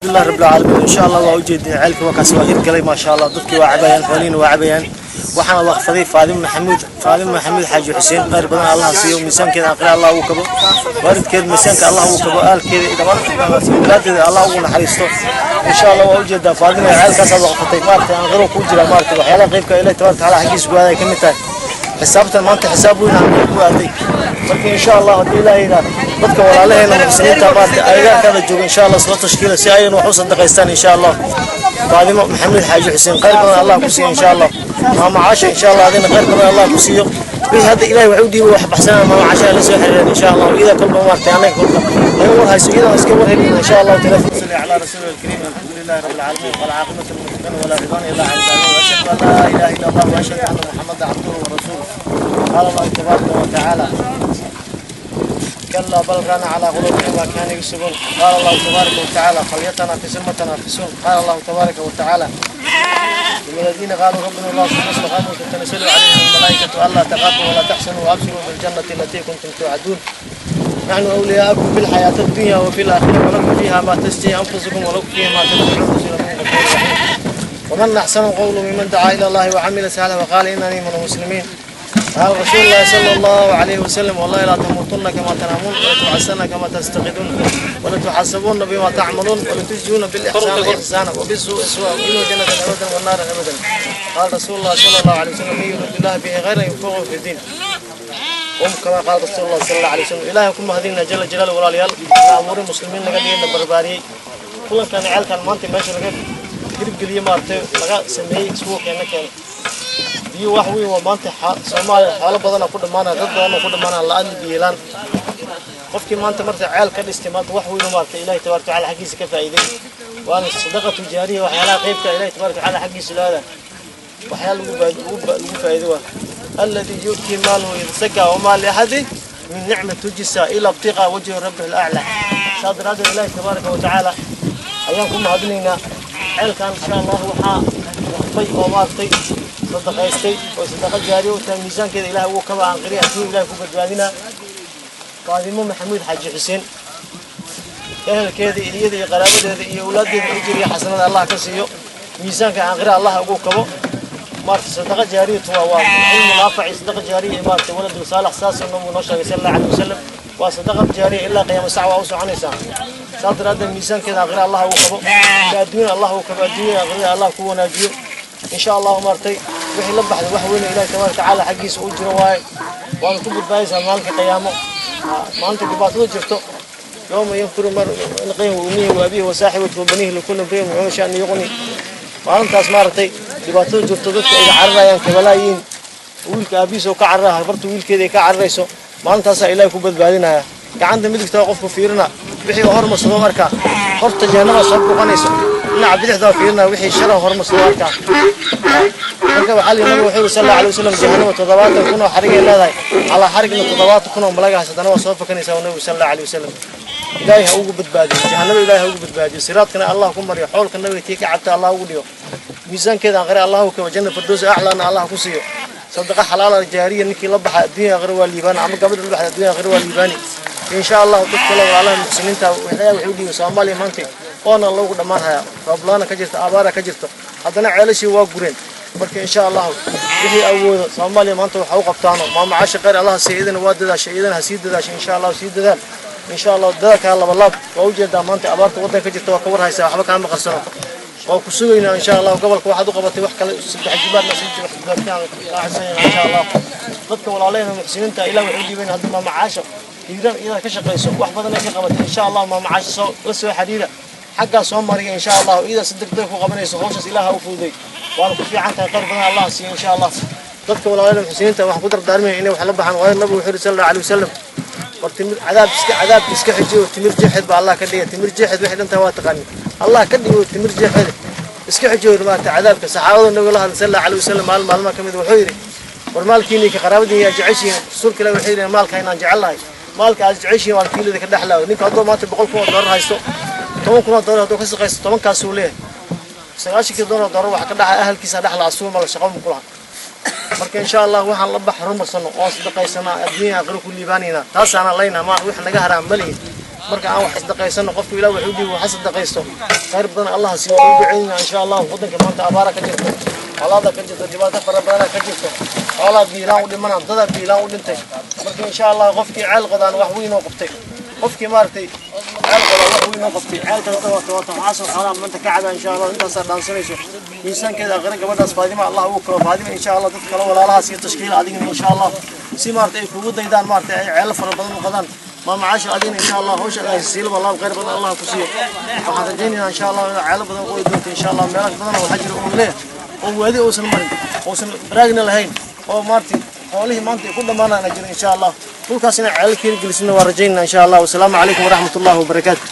Alhamdulillah rabbil caalamiin. Insha Allah waa ujeedin, ceelka waa kaas, waa hirgalay, maasha Allah. Dadkii waa cabayaan, xoolihiina waa cabayaan. Waxaana waqfaday Faadimo Maxamuud, Faadimo Maxamuud Xaaji Xuseen. Khayr badan Allah siiyo, miisaankeeda aakhira Allah uu kabo, waalidkeed miisaanka Allah uu kabo, aalkeeda iyo dhammaan awlaadeeda Allah ugu naxariisto, insha Allah. Waa ujeedaa Faadimo, ceelkaasaad waqfatay, maaragtay, aakhiro ku jira. Maaragtay, waxyaalaha qaybka Ilahi tabaaraka tacaala xaggiisa ku aaday ka mid tahay. Xisaabtan maanta xisaab weyn aan ku aaday. Marka insha Allah, haddii Ilaahay yidhaah, dadka walaalaheena muxsiniinta, maaragtay, agagaarkaada jooga, insha Allah soo tashkiila si ayagana wax u sadaqaystaan, insha Allah. Faadimo Maxamuud Xaaji Xuseen, khayr badan Allah ku siiyo, insha Allah. Maama Caasha, insha Allah, adina khayr badan Allah ku siiyo. Wixii hadda Ilahay wax u dhiibay, wax baxsanaa, maama Caasha la soo xiriireen, insha Allah. Iyada kolba, maaragtay, anaga kolba naga war hayso, iyada iska war helina, insha Allah. Telefoon. صلي على رسول الكريم. الحمد لله رب العالمين، والعاقبة للمتقين، ولا عدوان إلا على الظالمين، وأشهد أن لا إله إلا الله وأشهد أن محمدا عبده ورسوله. قال الله تبارك وتعالى: كلا بل ران على قلوبهم ما كانوا يكسبون. قال الله تبارك وتعالى: فليتنافس المتنافسون. قال الله تبارك وتعالى: الذين قالوا ربنا الله ثم استقاموا تتنزل عليهم الملائكة ألا تخافوا ولا تحزنوا وأبشروا بالجنة التي كنتم توعدون. نحن أولياءكم في الحياة الدنيا وفي الآخرة، ولكم فيها ما تشتهي أنفسكم ولكم فيها ما تدعون، نزلا من غفور رحيم. ومن أحسن قولا ممن دعا إلى الله وعمل صالحا وقال إنني من المسلمين. قال رسول الله صلى الله عليه وسلم: والله لتموتن كما تنامون، ولتبعثن كما تستيقظون، ولتحاسبون بما تعملون، ولتجزون بالإحسان إحسانا وبالسوء سوءا، وإن الجنة أبدا والنار أبدا. قال رسول الله صلى الله عليه وسلم: من يرد الله به خيرا يفقهه في الدين. هم كما قال رسول الله صلى الله عليه وسلم. Ilaahay ku mahadina jalla jalaalu. Walaalayaal, abuuray muslimiin naga dhigay, barbaariyey. Kulankan ceelkan maanta meesha laga hirgeliyey, maaragtay, laga sameeyey, iskugu keena keenay biyo, wax weyn waa. Maanta Soomaaliya xoolo badana ku dhamaanaya, dad badan ku dhamaanaya la-aan, biyo la'aan. Qofkii maanta marka ceel ka dhistay, maanta wax weyn, maaragtay, Ilahi tabaaraka watacaala xaggiisa ka faa'iiday. Waana sadaqatu jaariya, waxyaalaha qaybka Ilahi tabaaraka watacaala xaggiisa laada waxyaala lagu faa'iido waa الذي يؤتي ماله يتزكى وما لأحد من نعمة تجزى إلا ابتغاء وجه ربه الأعلى. Saa daraaddeed Ilaahi tabaaraka watacaala ayaan ku mahadinaynaa. Ceelkan, insha Allah, waxaa waqfay oo, maaragtay, sadaqaystay oo sadaqa jaariya u tahay, miisaankeeda Ilahay ugu kaba, aan qiriya adduun Ilahay ku badbaadinaa, Faadimo Maxamuud Xaaji Xuseen. Ehelkeeda iyo iyada iyo qaraabadeeda iyo awlaadeeda ujir iyo xasanada Allah ka siiyo, miisaanka aakhira Allah ugu kabo. Maaragtay, sadaqa jaariyatu waa cilmu naafaci, sadaqa jaariya, maaragtay, waladu saalax, saasuu Nabigu noo sheegay sala Allahu alayhi wasalam. Waa sadaqa jaariya, ilaa qiyaama sac waa u soconaysaa. Saas daraaddeed miisaankeeda aakhira Allah ugu kabo, ka adduunya Allah ugu kabo, adduunya aakhirada Allah ku wanaajiyo, insha Allah. Maaragtay, wixii la baxday wax weyn oo Ilahi tabaaraka tacaala xaggiisa u jiro waaye, waana ku badbaadaysaa maalinka qiyaamo, maalinta dhibaatada jirto. يوم يفر المرء من أخيه وأمه وأبيه وصاحبته وبنيه، لكل امرئ منهم شأن يغنيه. Maalintaas, maaragtay, dhibaatada jirto, dadka ay cararayaan, kabalaayiin, wiilka aabihiis oo ka carara, habarta wiilkeeda ay ka cararayso, maalintaasaa Ilaahay ku badbaadinaya. Gacanta midigta qofku fiirina, wixii hormarsado arkaa, horta jahannama soo buuqanayso. Dhinaca bidixda fiirina, wixii shara hormarsado arkaa. Marka waxaa la Nabigu wuxuu yiri sal Allahu alayhi wasalam: jahannama 70,000 oo xarig ay leedahay, calaa xarigna 70,000 oo malaga haysadana waa soo fakanaysaa. Nabigu sal Allahu alayhi wasalam, Ilaahay ha ugu badbaadiyo jahannama, Ilaahay ha ugu badbaadiyo, siraadkana Allah ku mariyo, xoolka Nabiga tii ka cabta Allah ugu dhigo, miisaankeeda aakhire Allah u kabo, janna firdaws aclaana Allah ku siiyo. Sadaqa xalaala jaariya ninkii la baxa, adduunya aakhire waa liibaani, ama gabadha la baxda, adduunya aakhire waa liibaani, insha Allah. Dad kale walaalaha muxsiniinta waxyaa waxay u dhiibay. Soomaaliya maanta oona loogu dhammaan hayaa, roob la'aana ka jirta, abaara ka jirto, haddana ceelashii waa gureen. Marka insha Allah, wixii awoodo Soomaaliya maanta waxa u qabtaano. Maama Caasha khayr Allah siiyo, idana waa dadaashay, idana ha sii dadaashay, insha Allah. Sii dadaal, insha Allah, dadaalkaa laba laab. Waa ujeedaa maanta abaarta waddanka ka jirta, waa ka war haysaa, waxba kaama qarsano. Waa ku sugaynaa, insha Allah. Gobolka waxaad u qabatay wax kale saddex jibaarna sii jibaartaan kaa insha Allah. Dadka walaalahayna muxsiniinta Ilaah waxay u dhiibayn. Hadda maama Caasha Hiiraan iyada ka shaqayso, wax badan ay ka qabatay, insha Allah. Maama Caasha soo la soo xiriira, xaggaa soo mariya, insha Allah. Iyada si degdeg ku qabanayso hawshaas, Ilaah u fududay, waana ku fiican tahay. Khayr badan Allah siiyo, insha Allah. Dadka walaalahayna muxsiniinta waxaan ku dardaarmaya inay wax la baxaan, waayo Nabigu wuxuu yidhi sal Allahu alayhi wasalam: war timir cadaab iska, cadaabka iska xijiyo, timir jeexeed baa Allah ka dhigay. Timir jeexeed waxay dhantahay waa taqaani. Allah ka dhigo timir jeexeed, iska xijiyo, maarata, cadaabka. Saxaabada Nabiga la hadlay sal Allahu alayhi wasalam maalin maalmaha ka mid, wuxuu yidhi: war maalkiini ka qaraabadiin yaa jeceshihiin? Rasuulka Ilahi waxay yidhi: maalka inaan jecelahay, maalka aad jeceshihiin waan kiilada ka dhexlaayo. Ninka hadduu maanta $100,000 haysto, $10,000 hadduu ka shaqaysto, tobankaasuu leeyahay. 90-kii doolar doolar waxa ka dhaxa ahalkiisa dhexla, asugu mala shaqo ma kulaha. Marka insha Allah, waxaan la bax horumarsano oo sadaqaysanaa, adduunya aakhiro ku liibaanaynaa. Taasaana laynaa, ma wax naga haraan ma lihin. Marka aan wax sadaqaysano. Qofku Ilaah wuxuu dhiibo wax sadaqaysto, khayr badan Allah siiyo. U duceynaa insha Allah. Wadanka maanta abaara ka jirta, colaada ka jirta, dhibaato fara badan ka jirta, xoolaha biilaan u dhimanaan, dadaa biilaan u dhintay. Marka insha Allah qofkii ceel qodaan wax weyn oo qabtay, qofkii maaragtay ceel qodaan wax weyn oo qabtay. Ceelka wato wato waxaasoo xoolaha maanta ka cabaa insha Allah. Intaasaa dhaansanayso miisaankeeda aakhira gabadhaas Faadima Allah ugu kalo. Faadima insha Allah dadka kale walaalahaas iyo tashkiil adigana insha Allah si maaragtay ay kugu daydaan, maaragtay ay ceelo fara badan u qodaan. Maama Caasha, adigana insha Allah hawsha ay siilba Allah khayr badan Allah ku siiyo. Waxaan rajaynaynaa insha Allah in ceelo badan qodi doonto insha Allah. Meelo badan oo waxaa jira oo leeyahay oo waadi uusan marin, uusan baraagna lahayn, oo maaragtay xoolihii maanta ay ku dhammaanayaan jira. Insha Allah dhulkaas inay ceelo ka hirgelisina waa rajaynaa insha Allah. Wasalaamu calaykum waraxmat ullahi wabarakaatu.